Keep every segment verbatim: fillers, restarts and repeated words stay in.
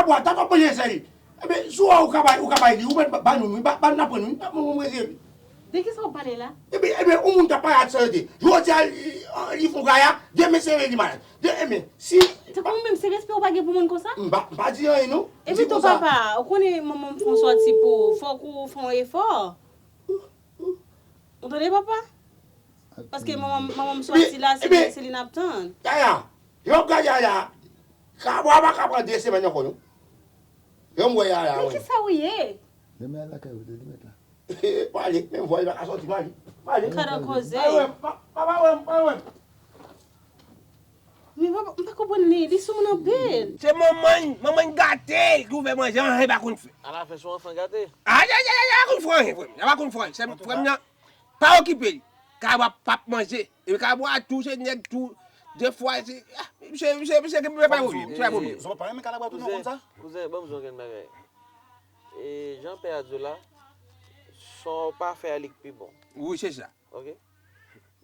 Bwa, ta fè manje sèl. Ebyen, si w wè ou ka bay, ou ka bay li, ou mèt ba, ba nou, wi, ba, ba n aprann, wi, ba mwen, mwen, mwen, wi. De kisa w pale la? Ebyen, ebyen, yon moun k ap pale ak seryote. Jodi a, li, li fon gaya, demen se li malad. De, ebyen, si. Tankou ou menm, se respè ou pa gen pou moun konsa? M pa, m pa di anyen, non. Epi tou, papa, ou konnen manman m fè yon sòti pou ou, fòk ou fè yon efò. Ou tande, papa? Paske manman, manman m sòti la, se li, se li n ap tann. Yaya, lè w ap gade a la, Kalabwa pa ka pran de semèn ankò, non. Lè m wè Yaya, wi. Men kisa ou ye? Demen al lakay ou, li mèt la. Pale, menm vwa li pa ka sòti, pale. Pale. Kadan koze. Pale wè m, pa, pa, pa wè m, pa wè m. Men papa, m pa konprann li, li sou moun anpil. Se manman l, manman l gate, ki ouvè manje, anyen pa konn fè. Alafen, se yon anfan gate. Ay, ay, ay, ay, ay, pa konn fè anyen, frè m. Sa pa konn fè anyen. Se frè m nan, pa okipe l. Kalabwa p ap manje. E Kalabwa tou, se nèg tou. De fwa, se, ah, misye, misye, misye, misye pa pwoblèm, misye pa pwoblèm. Zòt pa renmen Kalabwa tou, non, konn sa? Kouzen, kouzen, ban m di w yon grenn bagay. E, jan pè a di w la, sa w pa fè a li k pi bon. Wi, se sa. Ok?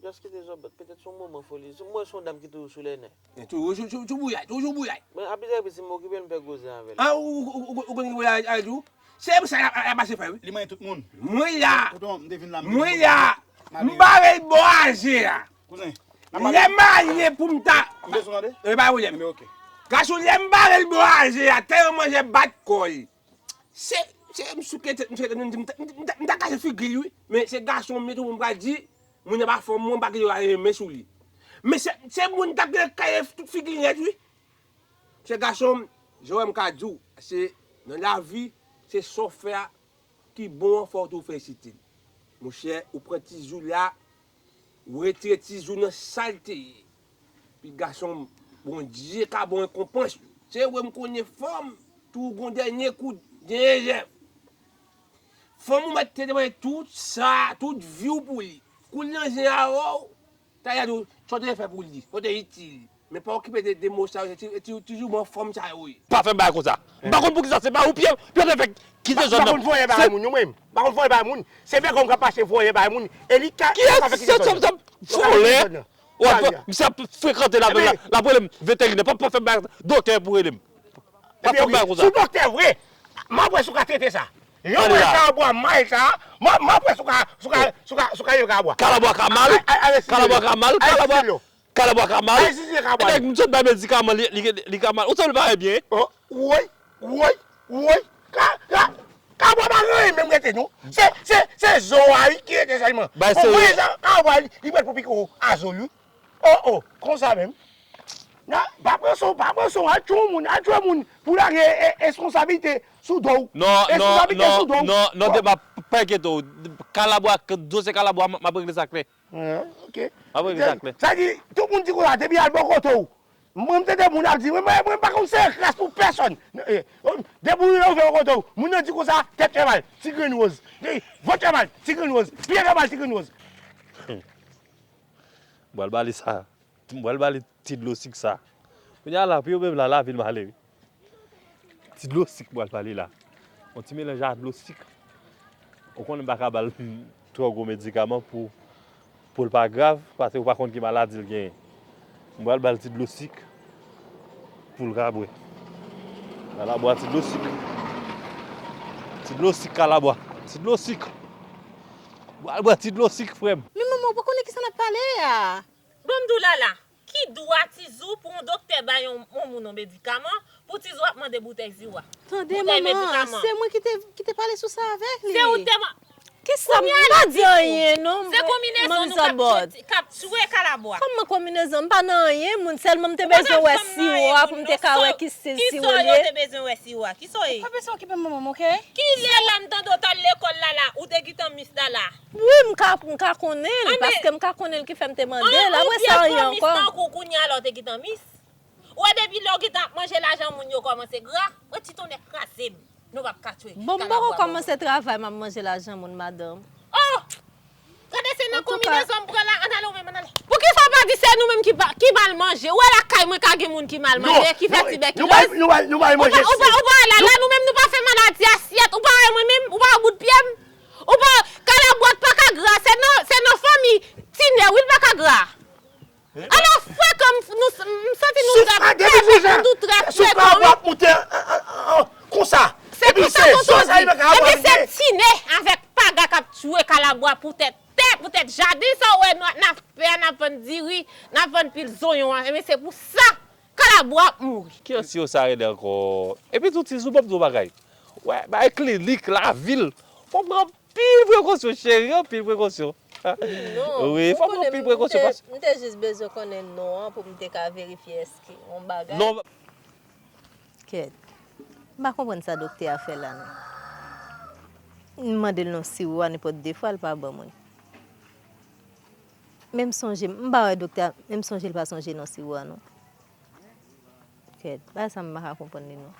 Just kite zòbòt. Petèt se yon moman foli. Mwen se yon dam ki toujou sou lè nè. E toujou, toujou, toujou bouyay, toujou bouyay. Mwen, apre sa, si m okipe l, m fè koze avè l. Ah, ou, ou, ou, ou konn ki bouyay a di w? Se pou sa y ap, y ap mache fè, wi. Li manyen tout moun. Mwen la. Poutan, m te vin la, m te vin la. Mwen la. M bare l bò aje a. Kouzen. Lè m ale pou m ta. M bezwen tande. E pa pwoblèm. Men ok. Gason, lè m bare l bò aje a, tèlman manje bat kò l. Se, se, m souke tèt, m souke tèt, m ta, m ta, m ta kache figi l, wi. Men se gason m ye tou, m pral di, moun nan pa fanm mwen, m pa kite yo ale men sou li. Men se, se moun ta kite kaye tout figi l nèt, wi. Se gason m, jan w wè m ka di w, se nan lavi, se sa w fè a ki bon an, fò w tou felisite l. Monchè, ou pran tizou la, ou retire tizou nan sa l te ye. Pi gason m, Bondye ka ba w rekonpans. Se vre m konnen fanm, tou gon dènye kou, dènye jèf. Fanm ou mèt te depann tout sa, tout vi w pou li. Kou l nan zen avè w, ta yè tou, sa w te fè pou li, sa w te itil. Men pa okipe de, de mo sa yo, se ti, ti, ti jouman fanm sa yo ye. Pa fè bagay konsa. M pa konn poukisa, se pa ou Pyè, Pyè te fè kite zòn nan. M pa konn voye bagay moun, yo, mwen. M pa konn voye bagay moun. Se Bègòm k ap mache voye bagay moun. E li ka, ka fè kite zòn nan. Kiyès se sa, sa, sa, vòlè? W ap, misye ap frekante la, la, la, pou rele m veterinè. Pa, pa fè bagay konsa. Doktè pou rele m. Pa fè bagay konsa. Si w doktè vre, m ap wè si w ka trete sa. Lè w wè Kalabwa mal sa, m ap, m ap wè si w ka, si w ka, si w ka, si w ka jere Kalabwa. Kalabwa ka mal? Kalabwa ka mal? Kalabwa. Kalabwa ka mal. Ay, si, si, Kalabwa. Nèg, m sot bay medikaman, li, li, li ka mal. Ou sanble pa byen? Oh, woy, woy, woy. Ka, ka, Kalabwa pa gen anyen menm rete, non. Se, se, se zo a, wi, ki rete sèlman. Bay serye. Bon, mwen, Kalabwa, li, li prèt pou pike w azòl, wi. Oh, oh, konsa menm. Nan, pa pran son, pa pran son, al tchwe yon moun, al tchwe moun pou lage e, e, responsablite sou do w. Non, non, non, non, non, Dema, pa enkyete w. Kalabwa, dosye Kalabwa, m, m ap regle sa klè. Ah, ok. M ap regle sa klè. Sa di, tout moun di konsa, depi al bò kote w. Mwen, m tande moun ap di, mwen, mwen, mwen pa konn sere kras pou pèsòn. Eh, depi w rive bò kote w, moun nan di konsa, tèt fè mal, ti grenn woz. Eh, vant fè mal, ti grenn woz. Pye fè mal, ti grenn woz. M pral ba li sa. M pral ba li ti dlo sik sa. Kounye a la, pou yo menm la, lavi l male, wi. Ti dlo sik m pral ba li la. Yon ti melanj a dlo sik. Ou konnen m pa ka ba l twò gwo medikaman pou, pou l pa grav, paske ou pa konn ki maladi l genyen. M pral ba l ti dlo sik pou l ka bwè. Kalabwa, ti dlo sik. Ti dlo sik, Kalabwa. Ti dlo sik. M pral bwè ti dlo sik, frè m. Men manman, ou pa konnen kisa n ap pale a? Ban m di w Lala, ki dwa Tizou pou yon doktè bay yon, yon moun yon medikaman, pou Tizou ap mande boutèy ziwa? Tande, manman, se mwen ki te, ki te pale sou sa avèk li. Se ou te man-, kisa m pa di anyen, non. Se konbinezon nou k ap tchwe, k ap tchwe Kalabwa. Kòman konbinezon? M pa nan anyen, moun, sèlman m te bezwen wè siwo a pou m te ka wè ki stil siwo li ye. Ki sò yo te bezwen wè siwo a? Ki sò ye? Pa bezwen okipe manman m, ok? Kilè la m tande w t al lekòl Lala, ou te gentan mis Lala? Wi, m ka, m ka konnen l, paske m ka konnen l ki fè m te mande l. Apre sa, anyen ankò. Ou byen pran mis tankou kounye a la w te gentan mis. Ou wè depi lè w gentan ap manje lajan moun yo kòmanse gra. Mwen ti tonnè kraze m. Nou p ap ka tchwe. Bon, m poko kòmanse travay, m ap manje lajan moun, madanm. Oh! Gade se nan konbinezon m pran la, ann ale ou menm, ann ale. Poukisa w pa di se nou menm ki pa, ki mal manje? Ou wè lakay mwen ka gen moun ki mal manje, ki fè tibèkiloz? Nou pa, nou pa, nou pa al manje. Ou pa, ou pa al la, la, nou menm nou pa fè maladi asyèt, ou pa wè mwen menm, ou pa wè bout pye m? Ou pa, Kalabwa pa ka gra, se nan, se nan fanmi Tinè, wi, l pa ka gra. Alò, frekan, m, nou, m santi nou trè pèfèk, nou trè frekan, wi. Souf Kalabwa ap moute an, an, an, Ebyen se pou sa Kalabwa ap mouri. Ki ansiyo sa rele ankò? Epi tou ti Zoubòb di w bagay. Wè, bay klinik, lavil. Fò w pran anpil prekosyon, cheri, anpil prekosyon. Non, wi, fò w pran anpil prekosyon. M te jis bezwen konnen non an pou m te ka verifye èske yon bagay. Non. Kèt. M pa konprann sa doktè a fè la non. M mande l non siwo a nenpòt de fwa, l pa ban mwen. Men m sonje, m pa wè doktè a, men m sonje l pa sonje non siwo a non. Kèt, bagay sa m pa ka konprann li non.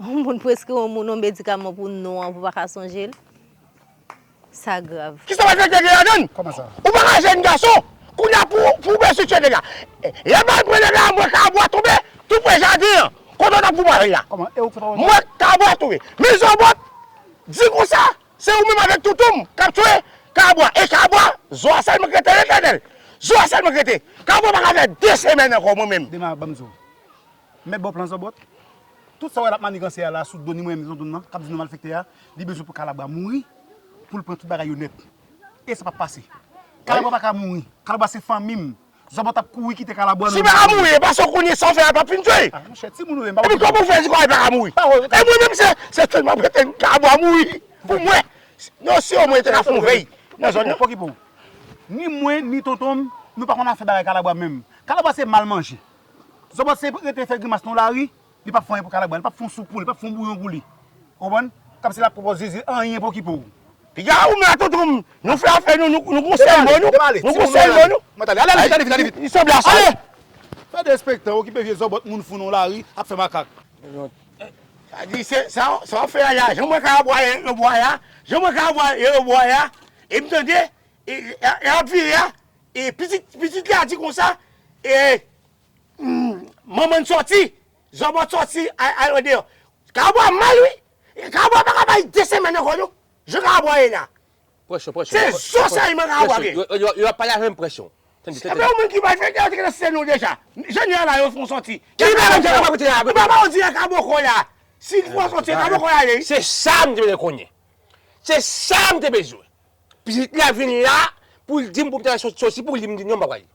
Yon moun preskri yon moun yon medikaman pou non an, pou pa ka sonje l. Sa grav. Kisa malfektè gen ladann? Kòman sa? Ou pa ka jèn gason. Kounye a pou, pou w bezwen tchwe nèg la. Lè m al pran nèg la, m wè Kalabwa tonbe tou pre jaden an. Kote w t ap pou mari la? Kòman? E ou k fè travay? M wè Kalabwa tonbe. Men Zòbòt di konsa, se ou menm avèk toutou m k ap tchwe Kalabwa. E Kalabwa, zo a sèlman k rete, Letènèl. Zo a sèlman k rete. Kalabwa pa ka fè de semèn ankò, mwen menm. Dema, ban m di w. Mèt ba w plan Zòbòt. Tout sa w wè l ap maniganse a la sou do ni mwen menm tonton m nan, k ap di nou malfektè a, li bezwen pou Kalabwa mouri, pou l pran tout bagay yo nèt. E sa p ap pase. Kalabwa pa ka mouri. Kalabwa se fanmi m. Zòbòt ap kouri kite Kalabwa nan men. Si pa ka mouri, e paske w konnen sa w fè a p ap fin tchwe. Ah, monchè, timoun ou ye, m pa konn. Epi kòman w fè di Kalabwa pa ka mouri? E mwen menm, se, se tèlman prete Kalabwa mouri. Pou mwen, non, si omwen te ka fè yon vèy nan zòn nan. Pokipo. Ni mwen, ni tonton m, nou pa konn afè bagay Kalabwa menm. Kalabwa se mal manje. Zòbòt se rete fè grimas nan lari, li p ap fè anyen pou Kalabwa, li p ap fè yon soup pou li, li p ap fè yon bouyon pou li. Ou konprann? Kòmsi l ap pwopòze anyen pou ki pou ou. Piga ou men a tonton m, nou fè afè nou, nou, nou gon sèl mo nou, nou gon sèl mo nou. Mwen tande, ale, ale vit, ale vit, ale vit. Li sanble a sa. Ale! Fè derespektan, okipe vye zòbòt moun fou nan lari, ap fè makak. Sa di, se, sa, sa w fè a la, jan mwen ka bwa yo bwa a, jan mwen ka bwa yo bwa a, e m tande, e, e, e ap vire a, e pitit, pitit la di konsa, e, Hmm, manman n sòti, zòbòt sòti, al, al andeyò. Kalabwa mal, wi. Kalabwa pa ka bay de semèn ankò, non. Jan Kalabwa ye la. Presyon, presyon. Se zo sèlman Kalabwa gen. Yo, yo, yo ap pale avè m presyon. Tande, tande. Se pa yon moun ki bay fèk, yo te nan sèn nou deja. Jan yo la, yo fè yon sòti. Ki bagay Kalabwa kote a? Papa, on dirait Kalabwa kò la. Si l fè yon sòti, Kalabwa kò la ye. Se sa m te bezwen konnen. Se sa m te bezwen. Pitit la vin la, pou l di m pou m ta sòti pou li, m di non, m pa pral.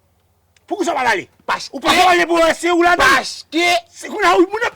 Poukisa w pa prale? Paske. Ou pa prale pou wè se ou ladan? Paske. Se kounye a wi, moun ap